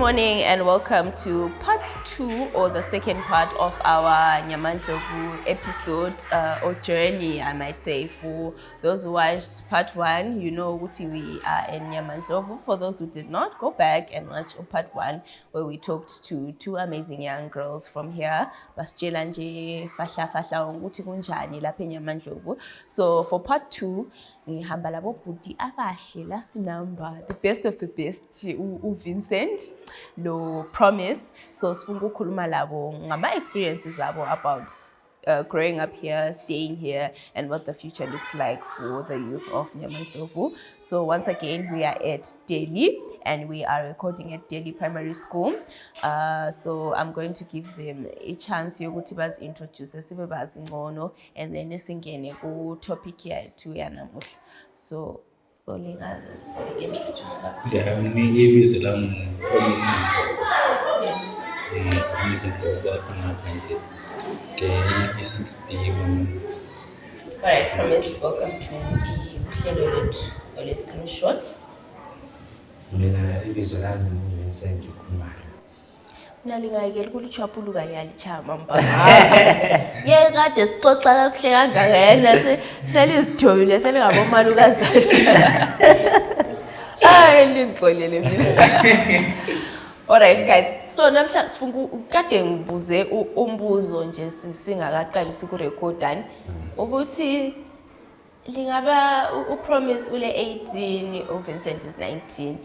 morning and welcome to part 2 or the second part of our Nyamandlovu episode or journey, I might say. For those who watched part 1, you know we are in Nyamandlovu. For those who did not, go back and watch part 1 where we talked to two amazing young girls from here. Basitshela nje fahla ukuthi kunjani lapha eNyamandlovu. So for part 2, ngihamba labo bhuti abahle, last number, the best of the best, Vincent lo Promise. So sifuna ukukhuluma labo ngama experiences abo about growing up here, staying here, and what the future looks like for the youth of Nyamandlovu. So once again, we are at Delhi and we are recording at Delhi Primary School. So I'm going to give them a chance yokuthi bazi-introduce sibe bazi ngcono, and then singene ku topic yethu yanamuhla. So introduce that. Yeah, ibizo lami Promising. Promising for Delhi 6B. Alright, Promise, welcome to uhlelo lethu olescreenshot. Mina ibizo lami Vincent Khumalo. Mina lingayekela ukulichapuluka yalichama mpaka. Yeke kade sixoxa kakuhle kangaka yena selizithobile selingabomalukazana. Ngixolele mina. Alright guys, so namhla sifuna ukade ngibuze umbuzo nje singakaqalisi ukurekordani ukuthi lingaba uPromise ule 18, uVincent is 19.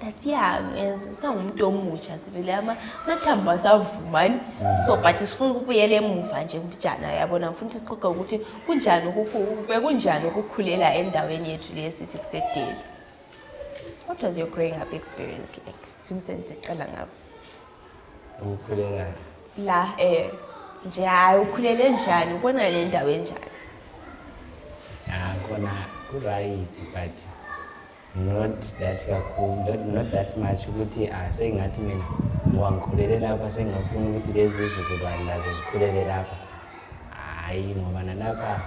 That's young, usangumuntu omutsha sivele amathambo asavumani. So but sifuna ukubuyela emuva nje kubujana yabona mfuna sixoxe ukuthi kunjani ukukhulela endaweni yethu lesithi kuseDelhi. What was your growing up experience like? Vincent, eqala ngapha. Ukhulela La nje hayi ukhulele njani, ubona le ndawo enjani? Khona right, but not that kakhulu, not that much ukuthi sengathi mina ngikhulele lapha sengafuna ukuthi lezi izizukulwane lazo zikhulele lapha. Hayi ngoba nalapha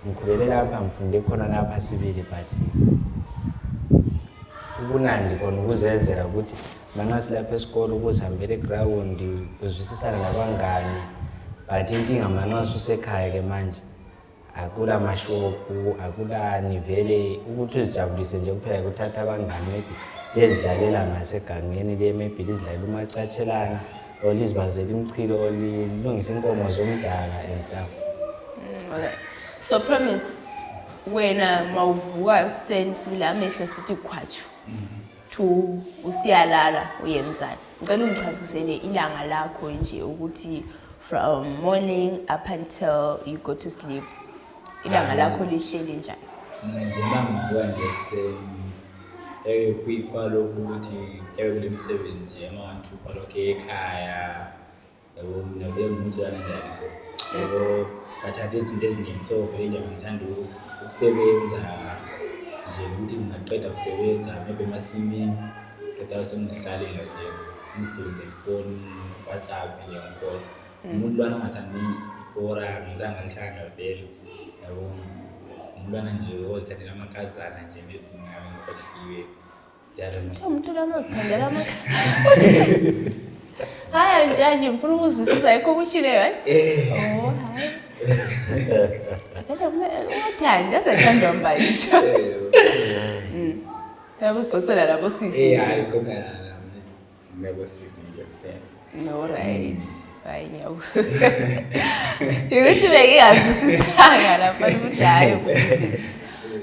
ngikhulele lapha ngifunde khona lapha sibili, but ukunandi khona ukuzenzela ukuthi mangasilapha esikole ukuzihambela eground uzwisisana nabangani, but inkinga manxa usekhaya ke manje akula mashopu akulani vele ukuthi uzijabulise nje kuphela ukuthatha abangani maybe lezidalela ngasegangeni le maybe lizidlalela umacatshelana or lizibazela imichilo or lilungisa inkomo zomdala and stuff. Okay. So Promise, wena mawuvuka ekuseni sibila amehlo sithi khwatshu to usiyalala uyenzani? Ngicela ungichazisele ilanga lakho nje ukuthi from morning up until you go to sleep. Ilanga lakho lihleli njani? Nje mangivuka nje ekuseni kuyikwalokhu ukuthi kule misebenzi yabantu kwalokho ekhaya yabo mina vele ngumntwana njani yabo bathatha izinto eziningi, so vele nje ngithanda ukusebenza nje ukuthi ngingaqeda ukusebenza maybe emasimini kodwa sengihlalela nje ngisebenzisa ifoni, WhatsApp nje ngikhohle umuntu lwana ngathanda ibhora ngizange ngithanda vele yabo umntwana nje othandela amakazana nje maybe ngabe ngikhohliwe njalo nje Umuntu lana uzithandela amakazana. Hayi nje ngifuna ukuzwisisa yikho kushile right? Oh hayi. Phela uyathanda asathanda mbalisho. Uyabuzixoxela labo sisi. Hayi xoxa nami ngabo sisi nje kuphela. No right. Hayi nyawo. Ukuthi bengingazwisisanga lapha ukuthi hayi ukuthi.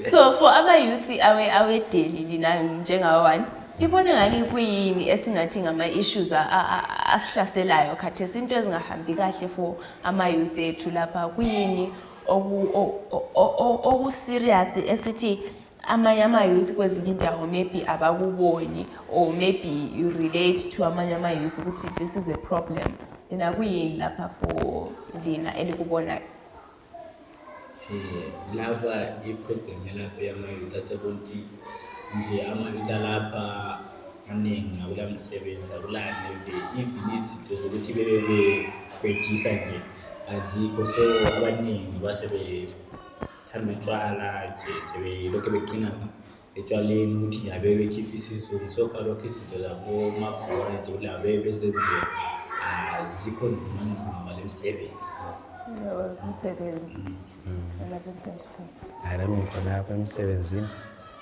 So for our youth awe Delhi lina njengawa1, libone ngani kuyini esingathi ngama issues asihlaselayo khathesi into ezingahambi kahle for ama youth ethu lapha kuyini oku serious esithi amanye ama youth kwezinye indawo maybe abakuboni or maybe you relate to amanye ama youth ukuthi this is a problem. Lina kuyini lapha for lina elikubonayo? Lava iproblem lapha yamayouth asebonti nje amayouth lapha aningi ngabula msebenzi akulani even izinto zokuthi bejisa nje azikho, so abaningi base bethanda utshwala nje sebelokhu beqina etshwaleni ukuthi abe bekhipha isizungu. So kaloku izinto zabomabhola nje kulabe bezenziwa azikho nzima le msebenzi. Umsebenzi. Nami khona apha emsebenzini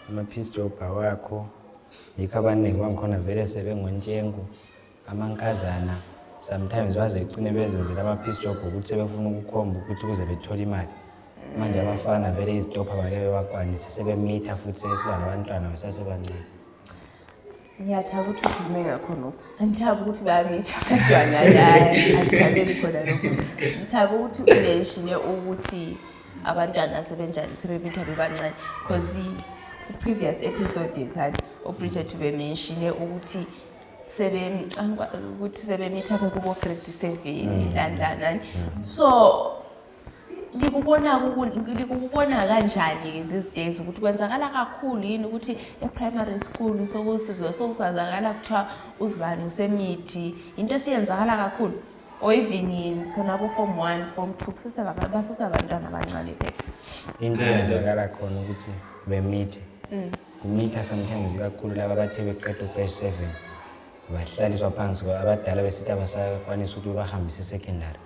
ama-piece job awakho yikho abaningi bangikhona vele sebengontshengu amankazana sometimes baze gcine bezenzela ama-piece job ukuthi sebefuna ukukhomba ukuthi ukuze bethole imali. Manje abafana vele izitopha balebe bakwanise sebemitha futhi sesiba nabantwana besasebancane. Ngiyathaba ukuthi ukhulume ngakho lokho. Angithaba ukuthi bayamitha abantwana la. Angithabeli khona lokho. Ngithaba ukuthi umenshine ukuthi abantwana sebenjani sebemitha bebancane because previous episode yethani uBridget ubemenshine ukuthi sebemitha kubo grade 7 landana. So likubona kanjani these days ukuthi kwenzakala kakhulu yini ukuthi e-primary school sokusazakala kuthiwa uzibani usemithi into esiyenzakala kakhulu or even khona ku form 1 form 2 basesabantwana abancane phela. Into eyenzakala khona ukuthi bemithe umitha sometimes kakhulu laba bathe beqeda u-grade 7 bahlaliswa phansi abadala besithi abasakwanisa ukuthi bahambise secondary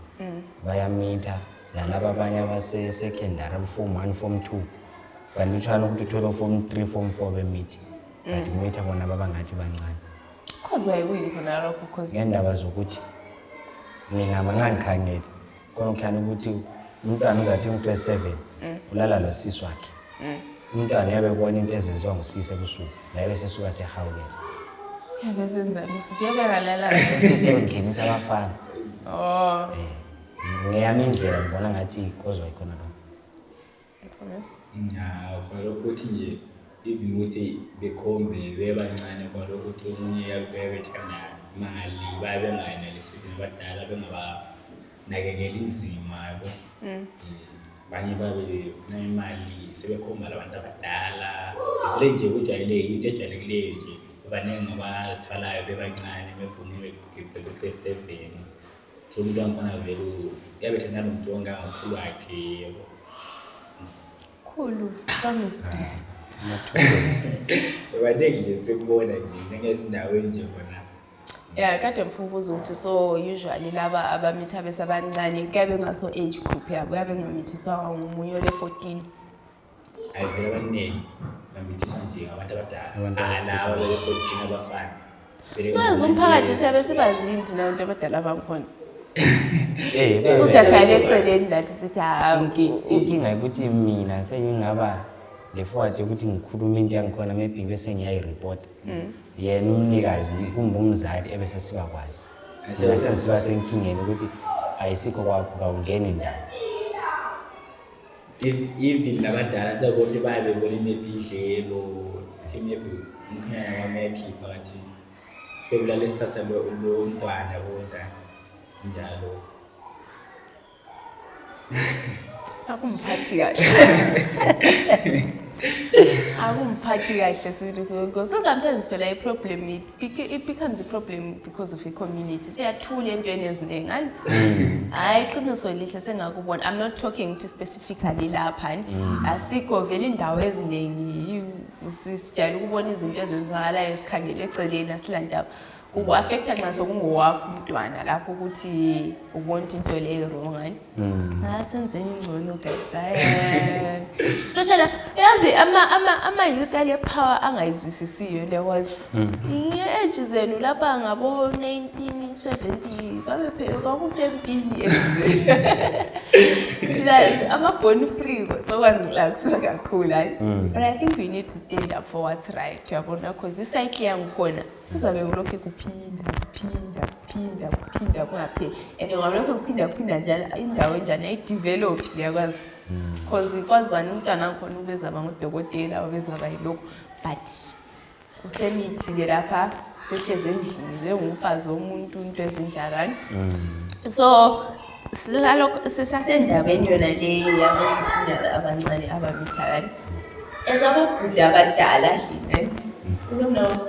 bayamitha nalaba abanye abase-secondary form 1 form 2 balutshwana ukuthi uthole form 3 form 4 bemithi but kumitha bona babangathi bancane cause wayini khona lokho cause ngendaba zokuthi mina mangangikhangele khona kukhanya ukuthi umntwana uzathi u-grade 7 ulala losisi wakhe umntwana yabebona into ezenziwa ngusisi ebusuku la bese suka sehawukela yabesenzani usisi yabengalala usisi engingenisa abafana ngeyami indlela ngibona ngathi ikozwa ikhona lokho. Kwalokho ukuthi nje even ukuthi bekhombe bebancane kwalokho ukuthi omunye yabethana imali babengayenelisi ukuthi abadala bengabanakekela inzima yabo. Banye babefuna imali sebekhomba labantu abadala vele nje kujayeleke into ejwayelekileyo nje abaningi abazithwalayo bebancane bephume begrade 7 so umuntu wangikhona vele uyabethana nomuntu ongangakhulu wakhe yabo khulu promise baningi nje sekubona nje ngezindaweni nje khona. Kade mfuna ukubuza ukuthi so usually laba abamitha besabancane kuyabe ngaso age group yabo yabe ngamithiswa ngomunye ole 14 ayivela abaningi bamithiswa nje abantu abadala laba bele 14 abafana so umphakathi siyabe sibazinzi nabantu abadala bangikhona So siyakhala eceleni nathi sithi inkinga ukuthi mina sengingaba le forward ukuthi ngikhuluma into yangikhona maybe bese ngiyayireport yena umnikazi kumbe umzali ebese sibakwazi bese siba senkingeni ukuthi ayisikho kwakho kawungeni indawo even labadala sebonke babe bona imepidlelo maybe umkhaya wamekhi phakathi sekulale sasa lo mntwana kodwa njalo akumphathi kahle akumphathi kahle sibili because sometimes phela i-problem it becomes a problem because of a community siyathula entweni eziningi hayi iqiniso lihle sengakubona. I'm not talking to specifically lapha asikho vele indawo eziningi sisijayela ukubona izinto ezenzakalayo esikhangele eceleni asilandaba uku-affecta nxa sekungowakho umntwana lapho ukuthi ubona into leyo wrong senzeni ngcono guys especially yazi ama-youth ale-power angayizwisisiyo lekwazi nge-age zenu lapha ngabo 1970 kwakusempini thina ama-born free sokwangilakusuka kakhulu but I think we need to stand up for what's right uyabona because icycle yangikhona kuzabe kulokhu kuphinda kungapheli and ngalokho kuphinda njalo indawo enjani ayidevelop yakwazi because kwazi bani umntwana ngikhona ubezaba ngudokotela ubezaba yilokho but usemithi-ke lapha sehlezi endlini njengomfazi womuntu into ezinjalani so sisasendabeni yona le yabo sisinyana abancane abamithakani ezababhuda abadala hlinanti unomnawo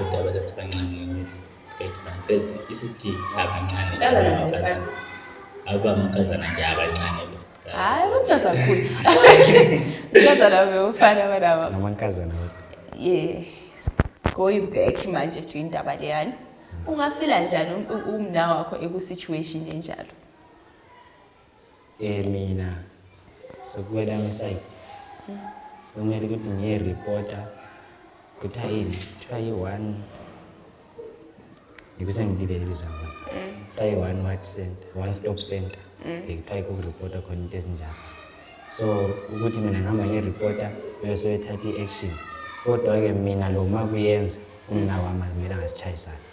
udaba lesibancane isithi abancane abamankazana nje abancane hayi umntazana kakhulu umntazana bewufana banaba namankazana yeah going back manje to indaba leyani ungafila njani umna wakho eku-situation enjalo mina sokuwela side somele ukuthi ngiye-reporter kuthiwa yini kuthiwa yi-one ngikusengilibele ibizwa ngona kuthiwa yi-one watch center one stop center kuthiwa yikho ukuripota khona into ezinjalo so ukuthi mina ngihamba ngiye-reporter bese bethatha i-action kodwa-ke mina lo ma kuyenza umna wami kumele angasitshayisana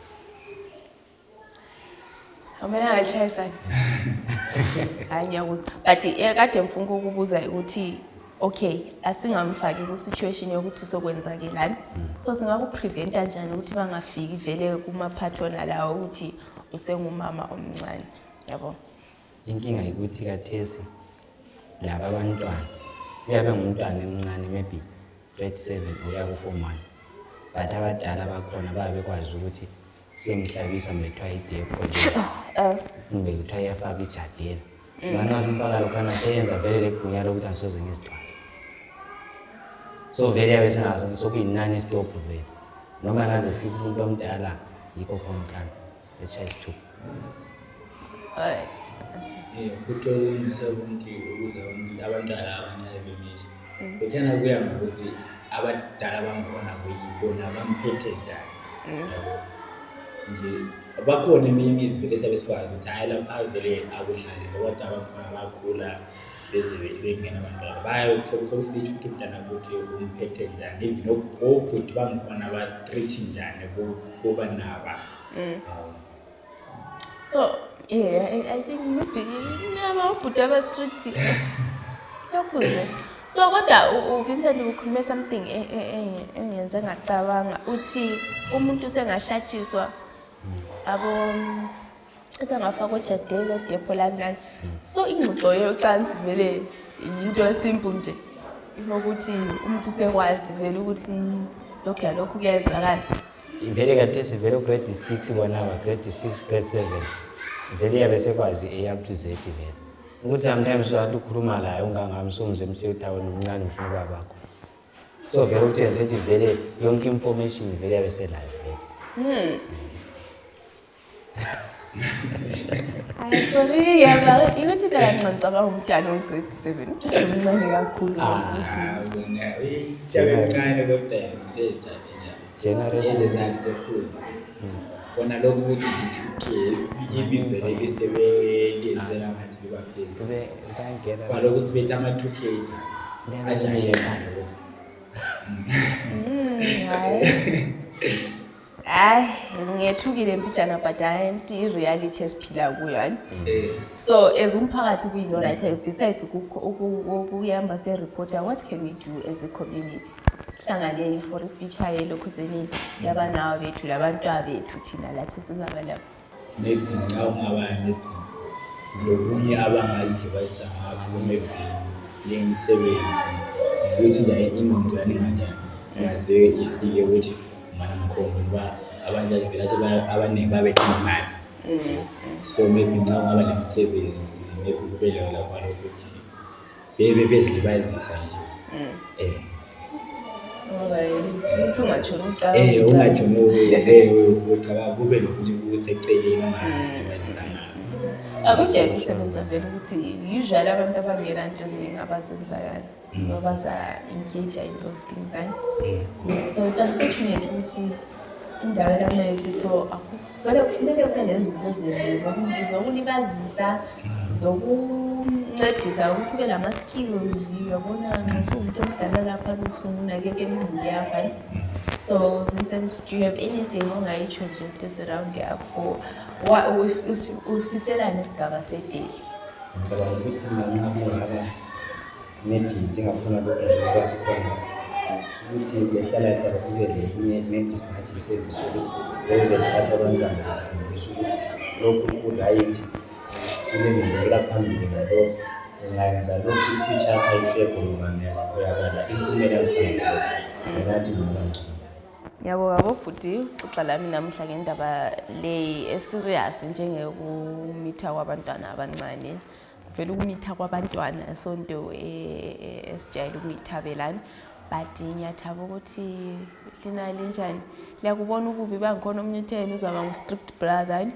Amene angashayisana. Hayi ngiyakuzwa. But kade ngifuna ukubuza ukuthi okay, asingamfaki ku situation yokuthi sokwenzakelani. So singakuprevent kanjani ukuthi bangafiki vele kuma pattern lawo ukuthi usengumama omncane. Yabo. Inkinga ukuthi kathesi laba abantwana uyabe ngumntwana emncane maybe grade 7 uya ku form 1. But abadala bakhona babekwazi ukuthi semhlabisa methwa idepo kumbe kuthiwa iyafaka ijadela mana umfaka lokhana seyenza vele legunya lokuthi asoze ngizithwale so vele yabe singazo sokuyinani stop vele noma ngaze fika umuntu omdala yikho khona umntana echayisa alright futhi ngisabuthi ukuze abantwana abancane bemithi bethana kuya ngokuthi abadala bangikhona kuyibona bamphethe njani nje bakhona eminye imizi vele sabesikwazi ukuthi hayi lapha vele akudlali kodwa abangikhona bakhula beze bengena abantwana bayo sokusithi ukuthi umntana ukuthi umphethe njani even obhuti bangikhona ba street njani kuba naba so yeah I think maybe nama ubhuti aba street yakuze so kodwa uVincent ukhulume something engenze ngacabanga uthi umuntu sengahlatshiswa abo esengafaka ojadela depo lana so ingxoxo yocansi vele into esimple nje ukuthi umuntu sekwazi vele ukuthi lokho kuyenzakala vele kathesi vele grade 6 bona grade 6 grade 7 vele yabe sekwazi A up to Z vele ukuthi sometimes uyathi ukhuluma la ungangamsumze emsethawini umncane ufuna babakho so vele ukuthi esethi vele yonke information vele yabe selayo vele sorry yaba ukuthi phela ngicabanga umntana ograde 7 umncane kakhulu ukuthi ujabukayo kodwa ngisejadela generation ezizali sekhulu kona lokho ukuthi i2K ibizwe lebisebelenzela ngathi baphezulu kube bayangena kwalokho ukuthi bethu ama2K ajaye hayi ngiyethukile mpijana but anti reality esiphila kuyo yani so as umphakathi kuyino right besides ukuyamba se reporter what can we do as a community sihlanganeni for future yelokho zenini yabanawo bethu labantu abethu thina lathi sizaba lapho maybe ngawungabani lokunye abangazi bayisangakho maybe lemisebenzi ukuthi nje ingqondo yani kanjani ngaze ifike ukuthi mana ngikhomba abanye vele abaningi babethimali so maybe ngawungaba lemisebenzi maybe kubele lapha ukuthi bebe bezilibazisa nje umuntu ungatshona ungatshona ucabanga kube nokuthi kuseceleni manje bayisangana akujele ukusebenza vele ukuthi usually abantu abangela into eziningi abazenzayo abasa engage in those things so it's unfortunate ukuthi indawo lamayethu so akuvele kufuneke kube nezinto eziningi zokulibazisa zokuncedisa ukuthi ube lama-skills uyabona nasukuthi omdala lapha ukuthi unakekela imuli yakho so Vincent, do you have anything ongayitsho nje just around there for ufiselani isigaba sedeli ngicabanga ukuthi mina ngingaba maybe ngingafuna lokho sikhona ukuthi ngehlala kube lenye maybe singathi iservice ukuthi lokho bethatha abantwana bafundiswe ukuthi lokhu ku-right kule ngibekela phambili ngalo ngayenza lokhu i-future ayisekho noma uyabala impumela khona nathi ngibangcono yabo bhuti uxoxa lami namhla ngendaba le eserious njengekumitha kwabantwana abancane vele ukumitha kwabantwana sonto esijayele ukumitha belani. But ngiyathaba ukuthi lina linjani liyakubona ukubi bangikhona omunye utheni uzaba ngu-strict brother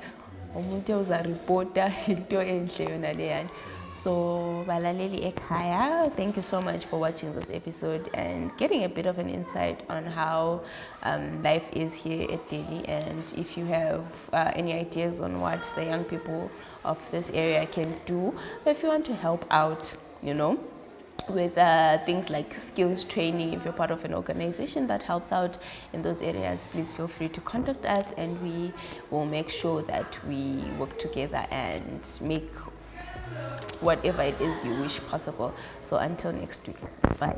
umuntu uza-reporta into enhle yona leyani. So balaleli ekhaya, thank you so much for watching this episode and getting a bit of an insight on how life is here at Delhi. And if you have any ideas on what the young people of this area can do, if you want to help out, you know, with things like skills training, if you're part of an organization that helps out in those areas, please feel free to contact us and we will make sure that we work together and make whatever it is you wish possible. So until next week, bye.